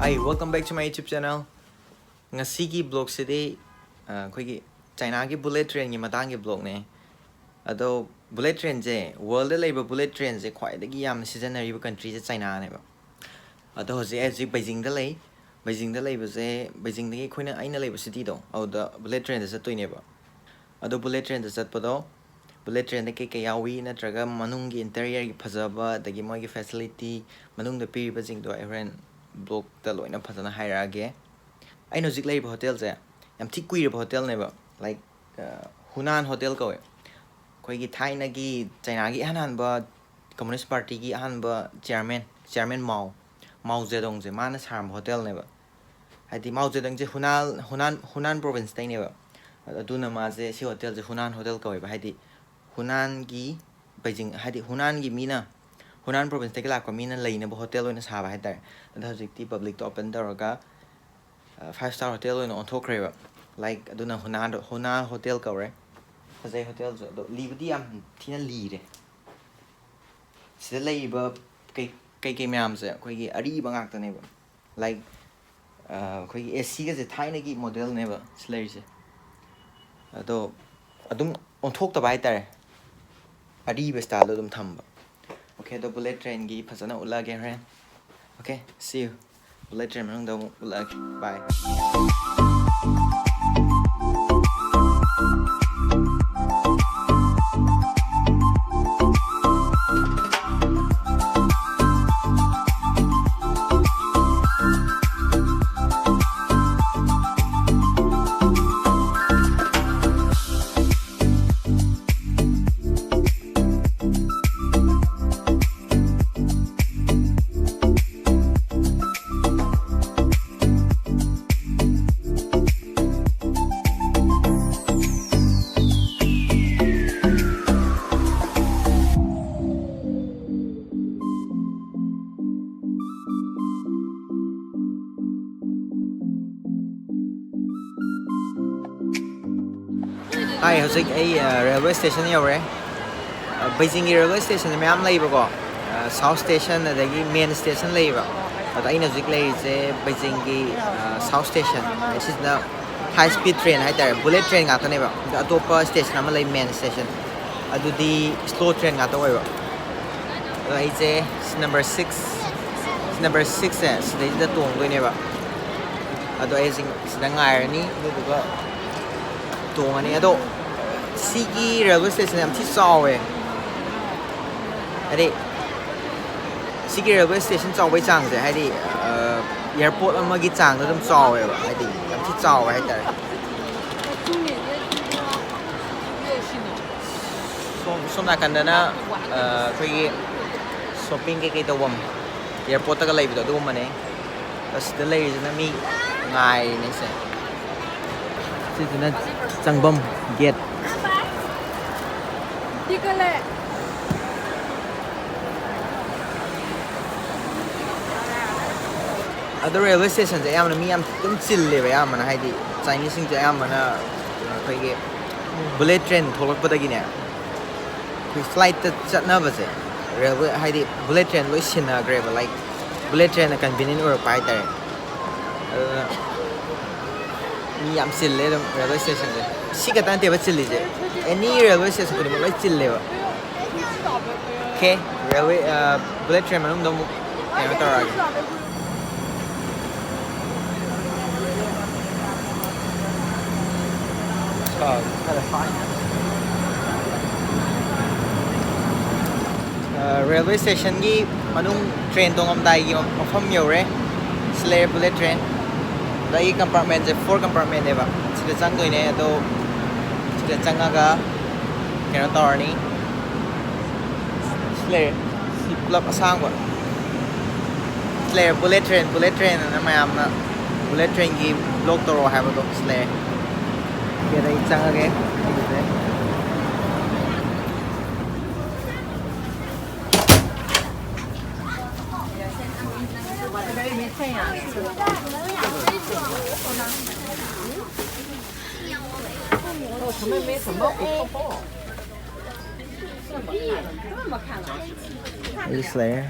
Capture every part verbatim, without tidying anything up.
Hi, welcome back to my YouTube channel. ꯉꯁꯤꯒꯤ ꯕ꯭ꯂꯣꯒꯁꯤꯗꯤ ꯑꯩꯈꯣꯏꯒꯤ ꯆꯥꯏꯅꯥꯒꯤ ꯕꯨꯂꯦꯠ ꯇ꯭ꯔꯦꯟꯒꯤ ꯃꯇꯥꯡꯒꯤ ꯕ꯭ꯂꯣꯒꯅꯦ꯫ ꯑꯗꯣ ꯕꯨꯂꯦꯠ ꯇ꯭ꯔꯦꯟꯁꯦ, ꯋꯥꯔꯜꯗ ꯂꯩꯕ ꯕꯨꯂꯦꯠ ꯇ꯭ꯔꯦꯟꯁꯦ ꯈ꯭ꯋꯥꯏꯗꯒꯤ ꯌꯥꯝꯅ ꯁꯤꯖꯤꯟꯅꯔꯤꯕ ꯀꯟꯇ꯭ꯔꯤꯁꯦ ꯆꯥꯏꯅꯥꯅꯦꯕ꯫ ꯑꯗꯣ ꯍꯧꯖꯤꯛ ꯑꯩ ꯍꯧꯖꯤꯛ ꯕꯩꯖꯤꯡꯗ ꯂꯩ꯫ ꯕꯩꯖꯤꯡꯗ ꯂꯩꯕꯁꯦ, ꯕꯩꯖꯤꯡꯗꯒꯤ ꯑꯩꯈꯣꯏꯅ, ꯑꯩꯅ ꯂꯩꯕ ꯁꯤꯇꯤꯗꯣ, ꯑꯗꯨꯗ ꯕꯨꯂꯦꯠ ꯇ꯭ꯔꯦꯟꯗ ꯆꯠꯇꯣꯏꯅꯦꯕ꯫ ꯑꯗꯣ ꯕꯨꯂꯦꯠ ꯇ꯭ꯔꯦꯟꯗ ꯆꯠꯄꯗꯣ, ꯕꯨꯂꯦꯠ ꯇ꯭ꯔꯦꯟꯗ ꯀꯩꯀꯩ ꯌꯥꯎꯏ, ꯅꯠꯇ꯭ꯔꯒ ꯃꯅꯨꯡꯒꯤ ꯏꯟꯇꯔꯤꯌꯔꯒꯤ ꯐꯖꯕ, ꯑꯗꯒꯤ ꯃꯣꯏꯒꯤ ꯐꯦꯁꯤꯂꯤꯇꯤ, ꯃꯅꯨꯡꯗ ꯄꯤꯔꯤꯕꯁꯤꯡꯗꯣ ꯑꯩ ꯍꯣꯔꯦꯟ ꯕ꯭ꯂꯣꯛꯇ ꯂꯣꯏꯅ ꯐꯖꯅ ꯍꯥꯏꯔꯛꯑꯒꯦ꯫ ꯑꯩꯅ ꯍꯧꯖꯤꯛ ꯂꯩꯔꯤꯕ ꯍꯣꯇꯦꯜꯁꯦ ꯌꯥꯝ ꯊꯤ ꯀꯨꯏꯔꯕ ꯍꯣꯇꯦꯜꯅꯦꯕ, ꯂꯥꯏꯛ, ꯍꯨꯅꯥꯟ ꯍꯣꯇꯦꯜ ꯀꯧꯋꯦ꯫ ꯑꯩꯈꯣꯏꯒꯤ ꯊꯥꯏꯅꯒꯤ ꯆꯥꯏꯅꯥꯒꯤ ꯏꯍꯥꯟ ꯍꯥꯟꯕ ꯀꯝꯃꯨꯅꯤꯁ ꯄꯥꯔꯇꯤꯒꯤ ꯑꯍꯥꯟꯕ ꯆꯤꯌꯥꯔꯃꯦꯟ, ꯆꯤꯌꯥꯔꯃꯦꯟ ꯃꯥꯎ, ꯃꯥꯎ ꯖꯦꯗꯣꯡꯁꯦ ꯃꯥꯅ ꯁꯥꯔꯝꯕ ꯍꯣꯇꯦꯜꯅꯦꯕ꯫ ꯍꯥꯏꯗꯤ ꯃꯥꯎ ꯖꯦꯗꯣꯡꯁꯦ ꯍꯨꯅꯥꯟ, ꯍꯨꯅꯥꯟ, ꯍꯨꯅꯥꯟ ꯄ꯭ꯔꯣꯚꯤꯟꯁꯇꯩꯅꯦꯕ꯫ ꯑꯗꯨꯅ ꯃꯥꯁꯦ, ꯁꯤ ꯍꯣꯇꯦꯜꯁꯦ ꯍꯨꯅꯥꯟ ꯍꯣꯇꯦꯜ ꯀꯧꯋꯦꯕ꯫ ꯍꯥꯏꯗꯤ ꯍꯨꯅꯥꯟꯒꯤ, ꯕꯩꯖꯤꯡ, ꯍꯥꯏꯗꯤ ꯍꯨꯅꯥꯟꯒꯤ ꯃꯤꯅ, ꯍꯨꯅꯥꯟ ꯄ꯭ꯔꯣꯚꯤꯟꯁꯇꯒꯤ ꯂꯥꯛꯄ ꯃꯤꯅ ꯂꯩꯅꯕ ꯍꯣꯇꯦꯜ ꯑꯣꯏꯅ ꯁꯥꯕ ꯍꯥꯏꯇꯥꯔꯦ꯫ ꯑꯗꯣ ꯍꯧꯖꯤꯛꯇꯤ ꯄꯕ꯭ꯂꯤꯛꯇ ꯑꯣꯄꯟ ꯇꯧꯔꯒ, ꯐꯥꯏꯚ ꯁ꯭ꯇꯥꯔ ꯍꯣꯇꯦꯜ ꯑꯣꯏꯅ ꯑꯣꯟꯊꯣꯛꯈ꯭ꯔꯦꯕ꯫ ꯂꯥꯏꯛ, ꯑꯗꯨꯅ ꯍꯨꯅꯥꯟ, ꯍꯨꯅꯥꯟ ꯍꯣꯇꯦꯜ ꯀꯧꯔꯦ꯫ ꯐꯖꯩ ꯍꯣꯇꯦꯜꯁꯨ, ꯑꯗꯣ ꯂꯤꯕꯗꯤ ꯌꯥꯝ ꯊꯤꯅ ꯂꯤꯔꯦ꯫ ꯁꯤꯗ ꯂꯩꯔꯤꯕ ꯀꯩ, ꯀꯩꯀꯩ ꯃꯌꯥꯝꯁꯦ ꯑꯩꯈꯣꯏꯒꯤ ꯑꯔꯤꯕ ꯉꯥꯛꯇꯅꯦꯕ꯫ ꯂꯥꯏꯛ, ꯑꯩꯈꯣꯏꯒꯤ ꯑꯦ ꯁꯤꯒꯁꯦ ꯊꯥꯏꯅꯒꯤ ꯃꯣꯗꯦꯜꯅꯦꯕ ꯁꯤ ꯂꯩꯔꯤꯁꯦ꯫ ꯑꯗꯣ ꯑꯗꯨꯝ ꯑꯣꯟꯊꯣꯛꯇꯕ ꯍꯥꯏꯇꯥꯔꯦ, ꯑꯔꯤꯕ ꯁ꯭ꯇꯥꯏꯜꯗꯣ ꯑꯗꯨꯝ ꯊꯝꯕ꯫ ꯑꯣꯀꯦ, ꯑꯗꯣ ꯕꯨꯂꯦꯠ ꯇ꯭ꯔꯦꯟꯒꯤ ꯐꯖꯅ ꯎꯠꯂꯛꯑꯒꯦ ꯍꯣꯔꯦꯟ꯫ Okay, see you꯫ Bullet train ꯃꯅꯨꯡꯗ ꯑꯃꯨꯛ ꯎꯠꯂꯛꯑꯒꯦ꯫ ꯕꯥꯏ꯫ ꯍꯥꯏ, ꯍꯧꯖꯤꯛ ꯑꯩ, ꯑ, ꯔꯦꯜꯋꯦ ꯁ꯭ꯇꯦꯁꯟ ꯌꯧꯔꯦ꯫ ꯑ, ꯕꯩꯖꯤꯡꯒꯤ ꯔꯦꯜꯋꯦ ꯁ꯭ꯇꯦꯁꯟꯁꯦ ꯃꯌꯥꯝ ꯂꯩꯕꯀꯣ꯫ ꯑ, ꯁꯥꯎꯠ ꯁ꯭ꯇꯦꯁꯟ, ꯑꯗꯒꯤ ꯃꯦꯟ ꯁ꯭ꯇꯦꯁꯟ ꯂꯩꯌꯦꯕ꯫ ꯑꯗꯣ ꯑꯩꯅ ꯍꯧꯖꯤꯛ ꯂꯩꯔꯤꯁꯦ ꯕꯩꯖꯤꯡꯒꯤ ꯁꯥꯎꯠ ꯁ꯭ꯇꯦꯁꯟ꯫ ꯁꯤꯁꯤꯅ ꯍꯥꯏ ꯁ꯭ꯄꯤꯗ ꯇ꯭ꯔꯦꯟ ꯍꯥꯏꯇꯥꯔꯦ, ꯕꯨꯂꯦꯠ ꯇ꯭ꯔꯦꯟ ꯉꯥꯛꯇꯅꯦꯕ꯫ ꯑꯗꯣ ꯑꯇꯣꯞꯄ ꯁ꯭ꯇꯦꯁꯟ ꯑꯃ ꯂꯩ, ꯃꯦꯟ ꯁ꯭ꯇꯦꯁꯟ, ꯑꯗꯨꯗꯤ ꯁ꯭ꯂꯣ ꯇ꯭ꯔꯦꯟ ꯉꯥꯛꯇ ꯑꯣꯏꯕ꯫ ꯑꯗꯣ ꯑꯩꯁꯦ ꯅꯝꯕꯔ ꯁꯤꯛꯁ, ꯅꯝꯕꯔ ꯁꯤꯛꯁꯁꯦ ꯁꯤꯗꯩꯁꯤꯗ ꯇꯣꯡꯗꯣꯏꯅꯦꯕ꯫ ꯑꯗꯣ ꯑꯩ ꯍꯧꯖꯤꯛ ꯁꯤꯗ ꯉꯥꯏꯔꯅꯤ, ꯑꯗꯨꯗꯨꯒ ꯇꯣꯡꯉꯅꯤ꯫ ꯑꯗꯣ ꯁꯤꯒꯤ ꯔꯦꯜꯋꯦ ꯁ꯭ꯇꯦꯁꯟ ꯌꯥꯝ ꯊꯤ ꯆꯥꯎꯋꯦ꯫ ꯍꯥꯏꯗꯤ ꯁꯤꯒꯤ ꯔꯦꯜꯋꯦ ꯁ꯭ꯇꯦꯁꯟ ꯆꯥꯎꯕꯩ ꯆꯥꯡꯁꯦ, ꯍꯥꯏꯗꯤ ꯑꯦꯌꯥꯔꯄꯣꯔꯠ ꯑꯃꯒꯤ ꯆꯥꯡꯗ ꯑꯗꯨꯝ ꯆꯥꯎꯋꯦꯕ꯫ ꯍꯥꯏꯗꯤ ꯌꯥꯝ ꯊꯤ ꯆꯥꯎꯋꯦ ꯍꯥꯏꯇꯥꯔꯦ꯫ ꯁꯣꯝ ꯁꯣꯝ ꯅꯥꯀꯟꯗꯅ ꯑꯩꯈꯣꯏꯒꯤ ꯁꯣꯞꯄꯤꯡ ꯀꯩꯀꯩ ꯇꯧꯐꯝ, ꯑꯦꯌꯥꯔꯄꯣꯔꯠꯇꯒ ꯂꯩꯕꯗꯣ, ꯑꯗꯨꯒꯨꯝꯕꯅꯦ꯫ ꯑꯁꯤꯗ ꯂꯩꯔꯤꯁꯤꯅ ꯃꯤ ꯉꯥꯏꯔꯤꯅꯦꯁꯦ꯫ ꯁꯤꯁꯤꯅ ꯆꯪꯐꯝ ꯒꯦꯠ꯫ ꯑꯗꯣ ꯔꯦꯜꯋꯦ ꯁ꯭ꯇꯦꯁꯟꯁꯦ ꯑꯌꯥꯝꯕꯅ ꯃꯤ ꯌꯥꯝ ꯑꯗꯨꯝ ꯆꯤꯜꯂꯦꯕ꯫ ꯑꯌꯥꯝꯕꯅ ꯍꯥꯏꯗꯤ ꯆꯥꯏꯅꯤꯁꯁꯤꯡꯁꯦ ꯑꯌꯥꯝꯕꯅ ꯑꯩꯈꯣꯏꯒꯤ ꯕꯨꯂꯦꯠ ꯇ꯭ꯔꯦꯟ ꯊꯣꯛꯂꯛꯄꯗꯒꯤꯅꯦ, ꯑꯩꯈꯣꯏ ꯐ꯭ꯂꯥꯏꯠꯇ ꯆꯠꯅꯕꯁꯦ ꯔꯦꯜꯋꯦ, ꯍꯥꯏꯗꯤ ꯕꯨꯂꯦꯠ ꯇ꯭ꯔꯦꯟ ꯂꯣꯏ ꯁꯤꯟꯅꯈ꯭ꯔꯦꯕ꯫ ꯂꯥꯏꯛ ꯕꯨꯂꯦꯠ ꯇ꯭ꯔꯦꯟꯅ ꯀꯟꯚꯤꯅꯤꯌꯦꯟ ꯑꯣꯏꯔꯛꯄ ꯍꯥꯏꯇꯥꯔꯦ꯫ ꯑꯗꯨꯅ ꯃꯤ ꯌꯥꯝ ꯆꯤꯜꯂꯦ ꯑꯗꯨꯝ ꯔꯦꯜꯋꯦ ꯁ꯭ꯇꯦꯁꯟꯁꯦ꯫ ꯁꯤ ꯈꯛꯇ ꯅꯠꯇꯦꯕ ꯆꯤꯜꯂꯤꯁꯦ, ꯑꯦꯅꯤ ꯔꯦꯜꯋꯦ ꯁ꯭ꯇꯦꯁꯟ ꯈꯨꯗꯤꯡꯃꯛ ꯂꯣꯏ ꯆꯤꯜꯂꯦꯕ꯫ ꯑꯣꯀꯦ, ꯔꯦꯜꯋꯦ, ꯕꯨꯂꯦꯠ ꯇ꯭ꯔꯦꯟ ꯃꯅꯨꯡꯗ ꯑꯃꯨꯛ ꯀꯩꯅꯣ ꯇꯧꯔꯛꯑꯒꯦ꯫ ꯔꯦꯜꯋꯦ ꯁ꯭ꯇꯦꯁꯟꯒꯤ ꯃꯅꯨꯡ, ꯇ꯭ꯔꯦꯟ ꯇꯣꯡꯉꯝꯗꯥꯏꯒꯤ ꯃꯐꯝ ꯌꯧꯔꯦ꯫ ꯁꯤ ꯂꯩꯔꯦ ꯕꯨꯂꯦꯠ ꯇ꯭ꯔꯦꯟ꯫ ꯑꯗꯣ ꯑꯩꯒꯤ ꯀꯝꯄꯥꯔꯠꯃꯦꯟꯁꯦ ꯐꯣꯔ ꯀꯝꯄꯥꯔꯠꯃꯦꯟꯅꯦꯕ꯫ ꯁꯤꯗ ꯆꯪꯗꯣꯏꯅꯦ꯫ ꯑꯗꯣ ꯁꯤꯗ ꯆꯪꯉꯒ ꯀꯩꯅꯣ ꯇꯧꯔꯅꯤ꯫ ꯁꯤ ꯂꯩꯔꯦ꯫ ꯁꯤ ꯄꯨꯂꯞ ꯑꯁꯥꯡꯕ꯫ ꯁꯤ ꯂꯩꯔꯦ ꯕꯨꯂꯦꯠ ꯇ꯭ꯔꯦꯟ, ꯕꯨꯂꯦꯠ ꯇ꯭ꯔꯦꯟ ꯑꯅ ꯃꯌꯥꯝꯅ ꯕꯨꯂꯦꯠ ꯇ꯭ꯔꯦꯟꯒꯤ ꯕ꯭ꯂꯣꯛ ꯇꯧꯔꯛꯑꯣ ꯍꯥꯏꯕꯗꯣ ꯁꯤ ꯂꯩꯔꯦ꯫ ꯁꯤꯗ ꯑꯩ ꯆꯪꯉꯒꯦ꯫ ꯁꯤꯒꯤꯁꯦ꯫ ꯑꯩꯁ ꯂꯩꯔꯦ꯫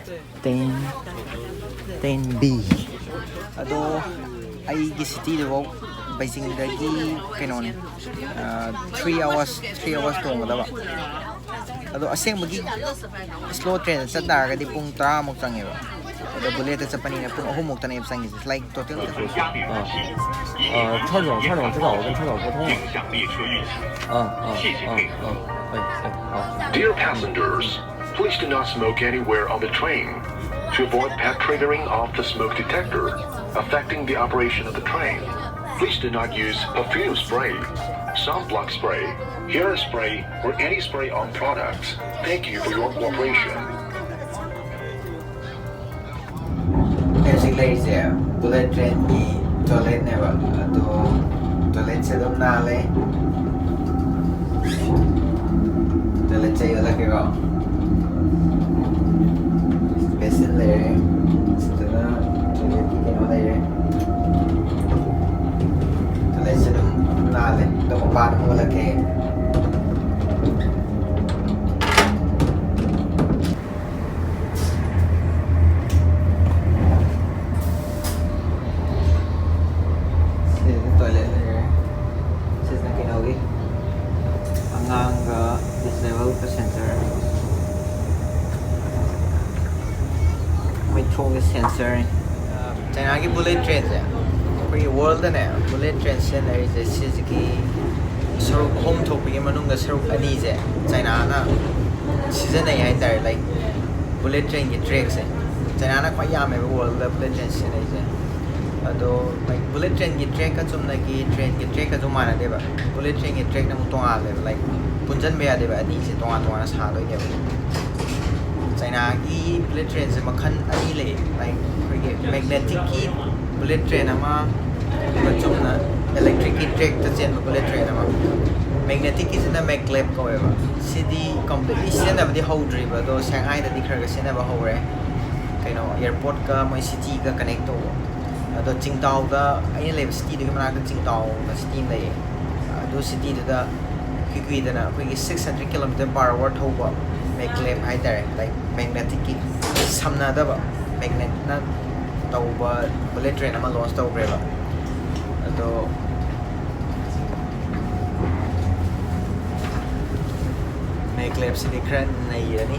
Ten, ten B. ꯑꯗꯣ ꯑꯩꯒꯤ ꯁꯤꯇꯤꯗꯨꯐꯥꯎ ꯕꯩꯖꯤꯡꯗꯒꯤ ꯀꯩꯅꯣꯅꯦ, three hours, three hours ꯇꯣꯡꯒꯗꯕ꯫ ꯑꯗꯣ ꯑꯁꯦꯡꯕꯒꯤ slow train ꯆꯠ ꯇꯥꯔꯒꯗꯤ ꯄꯨꯡ ꯇꯔꯥꯃꯨꯛ ꯆꯪꯉꯦꯕ꯫ ꯑꯗꯣ bullet ꯇ ꯆꯠꯄꯅꯤꯅ ꯄꯨꯡ ꯑꯍꯨꯝꯃꯨꯛꯇꯅꯦꯕ ꯆꯪꯉꯤꯁꯦ꯫ Like total the. 啊，啊，蔡总，蔡总，这个我跟蔡总沟通了。啊，啊，啊，啊，哎，哎，好。 Dear passengers, please do not smoke anywhere on the train. To avoid pet triggering of the smoke detector affecting the operation of the train, please do not use perfume spray, sunblock spray, hair spray, or any spray-on products. Thank you for your cooperation. ꯑꯩ ꯍꯧꯖꯤꯛ ꯂꯩꯔꯤꯁꯦ bullet train ꯒꯤ toilet ꯅꯦꯕ꯫ ꯑꯗꯣ toilet ꯁꯦ ꯑꯗꯨꯝ ꯅꯥꯜꯂꯦ꯫ Toilet ꯁꯦ ꯌꯣꯜꯂꯛꯀꯦꯀꯣ꯫ Basin ꯂꯩꯔꯦ꯫ ꯁꯤꯗꯅ toilet ꯀꯤ ꯀꯩꯅꯣ ꯂꯩꯔꯦ꯫ Toilet ꯁꯦ ꯑꯗꯨꯝ ꯅꯥꯜꯂꯦ꯫ ꯑꯗꯣ ꯃꯄꯥꯟ ꯑꯃ ꯎꯠꯂꯛꯀꯦ꯫ ꯁꯤꯗ toilet ꯂꯩꯔꯦ꯫ ꯁꯤꯁꯤꯅ ꯀꯩꯅꯣꯒꯤ, ꯑꯉꯥꯡꯒ disabled passenger꯫ ꯃꯣꯏ ꯊꯣꯡꯒꯤ sensor ꯅꯤ꯫ ꯆꯥꯏꯅꯥꯒꯤ bullet train ꯁꯦ, ꯑꯩꯈꯣꯏꯒꯤ world ꯗꯅꯦ bullet train ꯁꯤꯖꯤꯟꯅꯔꯤꯁꯦ, ꯁꯤꯁꯤꯒꯤ ꯁꯔꯨꯛ ꯑꯍꯨꯝ ꯊꯣꯛꯄꯒꯤ ꯃꯅꯨꯡꯗ ꯁꯔꯨꯛ ꯑꯅꯤꯁꯦ ꯆꯥꯏꯅꯥꯅ ꯁꯤꯖꯤꯟꯅꯩ ꯍꯥꯏꯇꯥꯔꯦ꯫ Like bullet train ꯒꯤ track ꯁꯦ ꯆꯥꯏꯅꯥꯅ ꯈ꯭ꯋꯥꯏ ꯌꯥꯝꯃꯦꯕ world ꯗ bullet train ꯁꯤꯖꯤꯟꯅꯩꯁꯦ꯫ ꯑꯗꯣ like bullet train ꯒꯤ track ꯀ ꯆꯨꯝꯅꯒꯤ train ꯒꯤ track ꯀꯁꯨ ꯃꯥꯟꯅꯗꯦꯕ꯫ Bullet train ꯒꯤ track ꯅ ꯑꯃꯨꯛ ꯇꯣꯉꯥꯜꯂꯦꯕ, like ꯄꯨꯟꯁꯤꯟꯕ ꯌꯥꯗꯦꯕ, ꯑꯅꯤꯁꯦ ꯇꯣꯉꯥꯟ ꯇꯣꯉꯥꯟꯅ ꯁꯥꯗꯣꯏꯅꯦꯕ꯫ ꯆꯥꯏꯅꯥꯒꯤ bullet train ꯁꯦ ꯃꯈꯜ ꯑꯅꯤ ꯂꯩ꯫ Like ꯑꯩꯈꯣꯏꯒꯤ magnetic ꯀꯤ bullet train ꯑꯃ, ꯑꯗꯨꯒ ꯆꯨꯝꯅ electric ꯀꯤ track ꯇ ꯆꯦꯟꯕ bullet train ꯑꯃ꯫ Magnetic ꯀꯤꯁꯤꯅ maglev ꯀꯧꯋꯦꯕ꯫ ꯁꯤꯗꯤ completely ꯁꯤꯖꯤꯟꯅꯕꯗꯤ ꯍꯧꯗ꯭ꯔꯤꯕ, ꯑꯗꯣ ꯁꯦꯡꯍꯥꯏꯗꯗꯤ ꯈꯔ ꯈꯔ ꯁꯤꯖꯤꯟꯅꯕ ꯍꯧꯔꯦ꯫ ꯀꯩꯅꯣ, airport ꯀ ꯃꯣꯏ city ꯒ connect ꯇꯧꯕ꯫ ꯑꯗꯣ ꯆꯤꯡꯇꯥꯎꯗ, ꯑꯩꯅ ꯂꯩꯕ city ꯗꯨꯒꯤ ꯃꯅꯥꯛꯇ ꯆꯤꯡꯇꯥꯎꯅ city ꯑꯃ ꯂꯩꯌꯦ꯫ ꯑꯗꯨ city ꯗꯨꯗ ꯀꯨꯏ ꯀꯨꯏꯗꯅ ꯑꯩꯈꯣꯏꯒꯤ six hundred kilometer per hour ꯊꯧꯕ ꯃꯦꯒ꯭ꯂꯦꯞ ꯍꯥꯏꯇꯥꯔꯦ, ꯂꯥꯏꯛ ꯃꯦꯒꯅꯦꯇꯤꯛꯀꯤ ꯁꯝꯅꯗꯕ, ꯃꯦꯒꯅꯦꯠꯅ ꯇꯧꯕ ꯕꯨꯂꯦꯠ ꯇ꯭ꯔꯦꯟ ꯑꯃ ꯂꯣꯟꯆ ꯇꯧꯈ꯭ꯔꯦꯕ꯫ ꯑꯗꯣ ꯃꯦꯒ꯭ꯂꯦꯞꯁꯤꯗꯤ ꯈꯔ ꯅꯩꯔꯅꯤ꯫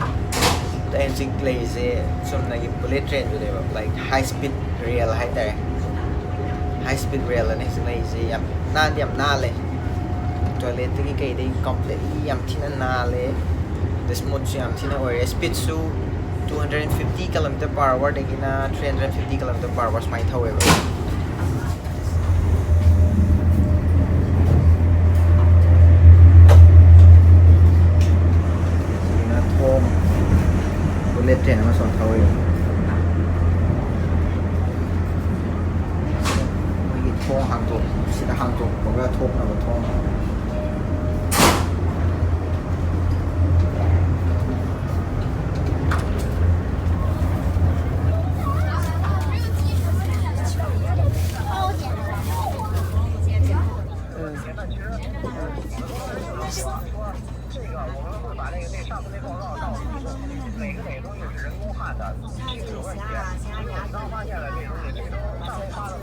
ꯑꯗꯣ ꯑꯩ ꯍꯧꯖꯤꯛ ꯂꯩꯔꯤꯁꯦ ꯆꯨꯝꯅꯒꯤ ꯕꯨꯂꯦꯠ ꯇ꯭ꯔꯦꯟꯗꯨꯅꯦꯕ, ꯂꯥꯏꯛ ꯍꯥꯏ ꯁ꯭ꯄꯤꯠ ꯔꯦꯜ ꯍꯥꯏꯇꯥꯔꯦ꯫ ꯍꯥꯏ ꯁ꯭ꯄꯤꯠ ꯔꯦꯜ ꯑꯅꯤ ꯍꯧꯖꯤꯛ ꯂꯩꯔꯤꯁꯦ꯫ ꯌꯥꯝ ꯅꯥꯟꯗꯤ ꯌꯥꯝ ꯅꯥꯜꯂꯦ꯫ ꯇꯣꯏꯂꯦꯠꯇꯒꯤ ꯀꯩꯗꯒꯤ ꯀꯝꯄ꯭ꯂꯤꯠꯂꯤ ꯌꯥꯝ ꯊꯤꯅ ꯅꯥꯜꯂꯦ꯫ ꯑꯗ ꯁ꯭ꯃꯨꯠꯁꯨ ꯌꯥꯝ ꯊꯤꯅ ꯑꯣꯏꯔꯦ꯫ ꯁ꯭ꯄꯤꯠꯁꯨ two hundred fifty kilometer per hourꯗꯒꯤꯅ three hundred fifty kilometer per hour ꯁꯨꯃꯥꯏꯅ ꯊꯧꯋꯦꯕ꯫ ꯁꯤꯅ ꯊꯣꯡ, ꯕꯨꯂꯦꯠ ꯇ꯭ꯔꯦꯟ ꯑꯃ ꯁꯣꯝ ꯊꯧꯔꯤꯕ꯫ ꯃꯣꯏꯒꯤ ꯊꯣꯡ ꯍꯥꯡꯇꯣꯛ-, ꯁꯤꯗ ꯍꯥꯡꯇꯣꯛꯄꯒ ꯊꯣꯛꯅꯕ ꯊꯣꯡ꯫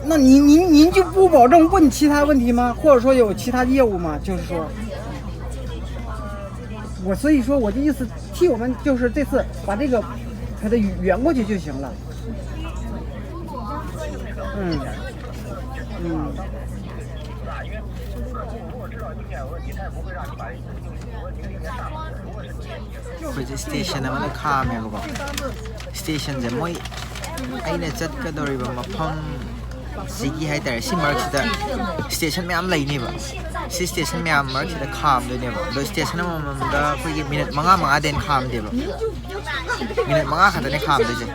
那您您您就不保证问其他问题吗？或者说有其他业务吗？就是说，我所以说我的意思，替我们就是这次把这个给它圆过去就行了。嗯嗯。 ꯑꯩꯈꯣꯏꯁꯦ ꯁ꯭ꯇꯦꯁꯟ ꯑꯃꯗ ꯈꯥꯝꯃꯦꯕꯀꯣ꯫ ꯁ꯭ꯇꯦꯁꯟꯁꯦ ꯃꯣꯏ, ꯑꯩꯅ ꯆꯠꯀꯗꯧꯔꯤꯕ ꯃꯐꯝ ꯁꯤꯒꯤ ꯍꯥꯏꯇꯥꯔꯦ, ꯁꯤ ꯃꯔꯛꯁꯤꯗ ꯁ꯭ꯇꯦꯁꯟ ꯃꯌꯥꯝ ꯂꯩꯅꯦꯕ꯫ ꯁꯤ ꯁ꯭ꯇꯦꯁꯟ ꯃꯌꯥꯝ ꯃꯔꯛꯁꯤꯗ ꯈꯥꯝꯗꯣꯏꯅꯦꯕ꯫ ꯑꯗꯣ ꯁ꯭ꯇꯦꯁꯟ ꯑꯃꯃꯝꯗ ꯑꯩꯈꯣꯏꯒꯤ ꯃꯤꯅꯤꯠ ꯃꯉꯥ ꯃꯉꯥꯗꯩ ꯍꯦꯟꯅ ꯈꯥꯝꯗꯦꯕ꯫ ꯃꯤꯅꯤꯠ ꯃꯉꯥ ꯈꯛꯇꯅꯦ ꯈꯥꯝꯗꯣꯏꯁꯦ꯫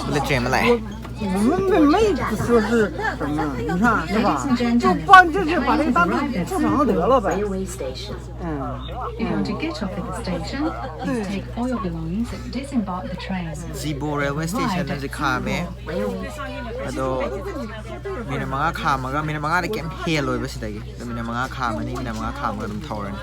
ꯕꯨꯂꯦꯠ ꯇ꯭ꯔꯦꯟ ꯑꯃ ꯂꯥꯛꯑꯦ꯫ 我们没没说是什么，你看是吧？就办这事把这个单子做成了得了呗。嗯。 If you want to get off at the station, please take all your belongings and disembark the train. ꯖꯤꯕꯣ ꯔꯦꯜꯋꯦ ꯁ꯭ꯇꯦꯁꯟ ꯍꯧꯖꯤꯛ ꯈꯥꯝꯃꯦ꯫ ꯑꯗꯣ ꯃꯤꯅꯤꯠ ꯃꯉꯥ ꯈꯥꯝꯃꯒ, ꯃꯤꯅꯤꯠ ꯃꯉꯥꯗꯤ ꯀꯩꯝ ꯍꯦꯜꯂꯣꯏꯕ ꯁꯤꯗꯒꯤ꯫ ꯑꯗꯣ ꯃꯤꯅꯤꯠ ꯃꯉꯥ ꯈꯥꯝꯃꯅꯤ, ꯃꯤꯅꯤꯠ ꯃꯉꯥ ꯈꯥꯝꯃꯒ ꯑꯗꯨꯝ ꯊꯧꯔꯅꯤ꯫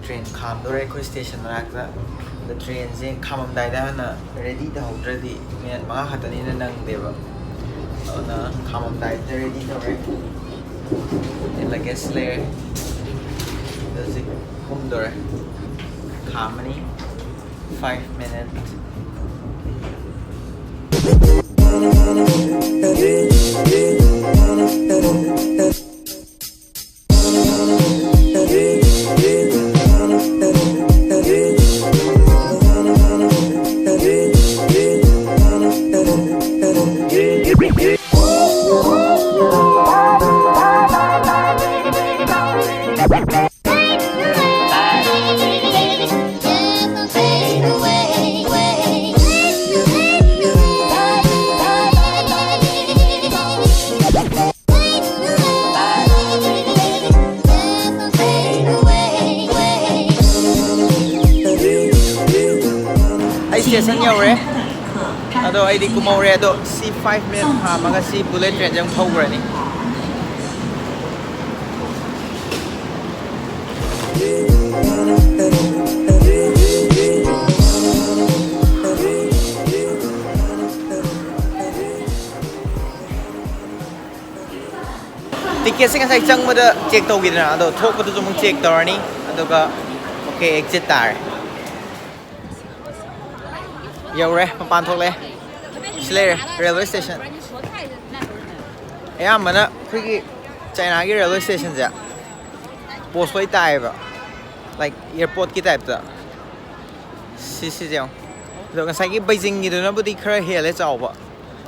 ꯇ꯭ꯔꯦꯟ ꯈꯥꯝꯗꯣꯔꯦ ꯑꯩꯈꯣꯏ ꯁ꯭ꯇꯦꯁꯟ ꯃꯅꯥꯛꯇ꯫ ꯑꯗ ꯇ꯭ꯔꯦꯟꯁꯦ ꯈꯥꯝꯃꯝꯗꯥꯏꯗ ꯍꯥꯟꯅ ꯔꯦꯗꯤ ꯇꯧꯍꯧꯗ꯭ꯔꯗꯤ ꯃꯤꯅꯠ ꯃꯉꯥ ꯈꯛꯇꯅꯤꯅ ꯅꯪꯗꯦꯕ꯫ ꯑꯗꯨꯅ ꯈꯥꯝꯃꯝꯗꯥꯏꯗ ꯔꯦꯗꯤ ꯇꯧꯔꯦ꯫ ꯂꯒꯦꯖ ꯂꯩꯔꯦ꯫ ꯑꯗ ꯍꯧꯖꯤꯛ ꯀꯨꯝꯗꯣꯔꯦ꯫ ꯈꯥꯝꯃꯅꯤ꯫ Five minutes꯫ ꯑꯩ ꯁ꯭ꯇꯦꯁꯟ ꯌꯧꯔꯦ꯫ ꯑꯗꯣ ꯑꯩꯗꯤ ꯀꯨꯝꯍꯧꯔꯦ꯫ ꯑꯗꯣ ꯁꯤ five minute ꯈꯥꯝꯃꯒ ꯁꯤ bullet train ꯁꯦ ꯑꯃꯨꯛ ꯊꯧꯈ꯭ꯔꯅꯤ꯫ ꯇꯤꯀꯦꯠꯁꯦ ꯉꯁꯥꯏ ꯆꯪꯕꯗ ꯆꯦꯛ ꯇꯧꯈꯤꯗꯅ, ꯑꯗꯣ ꯊꯣꯛꯄꯗꯁꯨ ꯑꯃꯨꯛ ꯆꯦꯛ ꯇꯧꯔꯅꯤ꯫ ꯑꯗꯨꯒ okay, exit ꯇꯥꯔꯦ꯫ ꯌꯧꯔꯦ, ꯃꯄꯥꯟ ꯊꯣꯛꯂꯛꯑꯦ꯫ ꯁꯤ ꯂꯩꯔꯦ, railway station꯫ ꯑꯌꯥꯝꯕꯅ ꯑꯩꯈꯣꯏꯒꯤ ꯆꯥꯏꯅꯥꯒꯤ railway station ꯁꯦ post ꯂꯣꯏ ꯇꯥꯏꯌꯦꯕ, like airport ꯀꯤ type ꯇ꯫ ꯁꯤꯁꯤꯁꯦ ꯌꯦꯡꯉꯣ꯫ ꯑꯗꯣ ꯉꯁꯥꯏꯒꯤ ꯕꯩꯖꯤꯡꯒꯤꯗꯨꯅꯕꯨꯗꯤ ꯈꯔ ꯍꯦꯜꯂꯦ ꯆꯥꯎꯕ,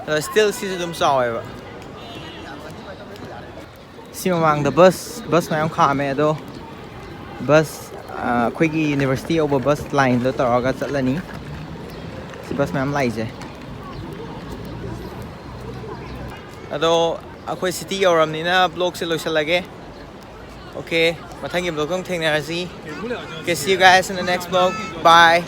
ꯑꯗꯣ still ꯁꯤꯁꯨ ꯑꯗꯨꯝ ꯆꯥꯎꯋꯦꯕ꯫ ꯁꯤ ꯃꯃꯥꯡꯗ bus, bus ꯃꯌꯥꯝ ꯈꯥꯝꯃꯦ꯫ ꯑꯗꯣ bus, ꯑ, ꯑꯩꯈꯣꯏꯒꯤ university ꯌꯧꯕ bus line ꯗꯣ ꯇꯧꯔꯒ ꯆꯠꯂꯅꯤ꯫ ꯁꯤ bus ꯃꯌꯥꯝ ꯂꯥꯛꯏꯁꯦ꯫ ꯑꯗꯣ ꯑꯩꯈꯣꯏ city ꯌꯧꯔꯕꯅꯤꯅ vlogꯁꯦ ꯂꯣꯏꯁꯤꯜꯂꯒꯦ. Okay, ꯃꯊꯪꯒꯤ vlogꯇ ꯑꯃꯨꯛ ꯊꯦꯡꯅꯔꯁꯤ. Okay, see you guys in the next vlog. Bye.